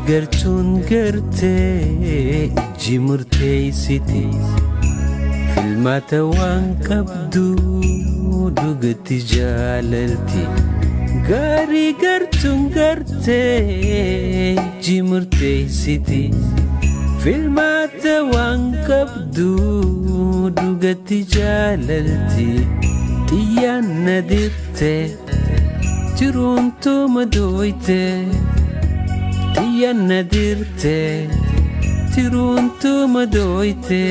gartuun gartee ijji murteessiti. Filmaata waan qabdu dhugatti jaalalti. Gaarii gartuun gartee ijji murteessiti. Filmaata waan qabdu dhugatti jaalalti. Xiyyaan na dirte jiruun tuma dooyte. Xiyyaan na dirte jiruun tuma dooyte.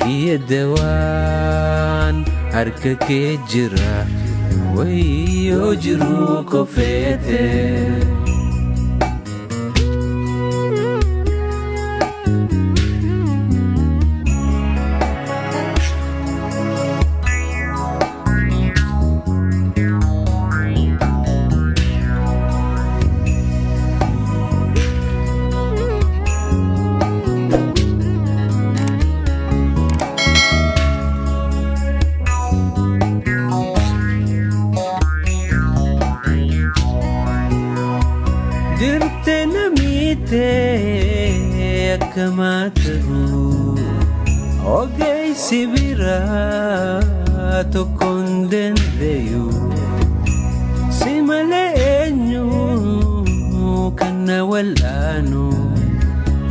Kiyya dawaan harka kee jira wayyoo jiruu kofeete. Dirte namiite akkamaa ta'u ogeessi biraa tokkoon dandayu si malee eenyu kan na wal'aanu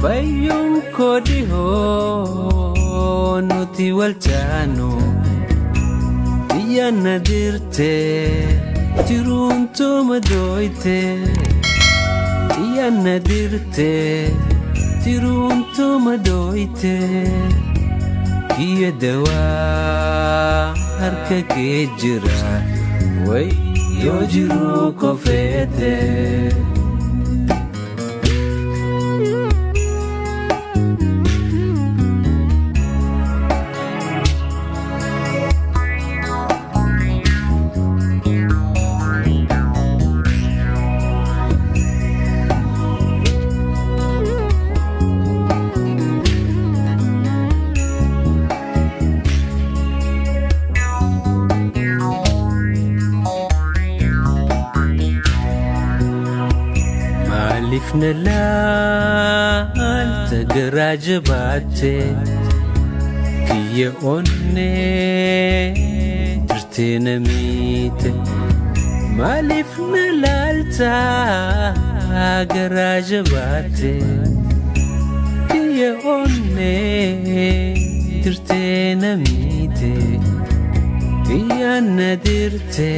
fayyuun koo dhihoo nuti wal taanu xiyyaan na dirte jiruun tuma dooyte. Xiyyaan na dirte jiruun tuma dooyte. Kiyya dawaa harka kee jira wayyoo jiruu kofeete. Maaliif na laalta garaa jabaatte kiyya onnee jirtee na miite. Maaliif na laalta garaa jabaatte kiyya onnee jirtee na miite. Xiyyaan na dirte.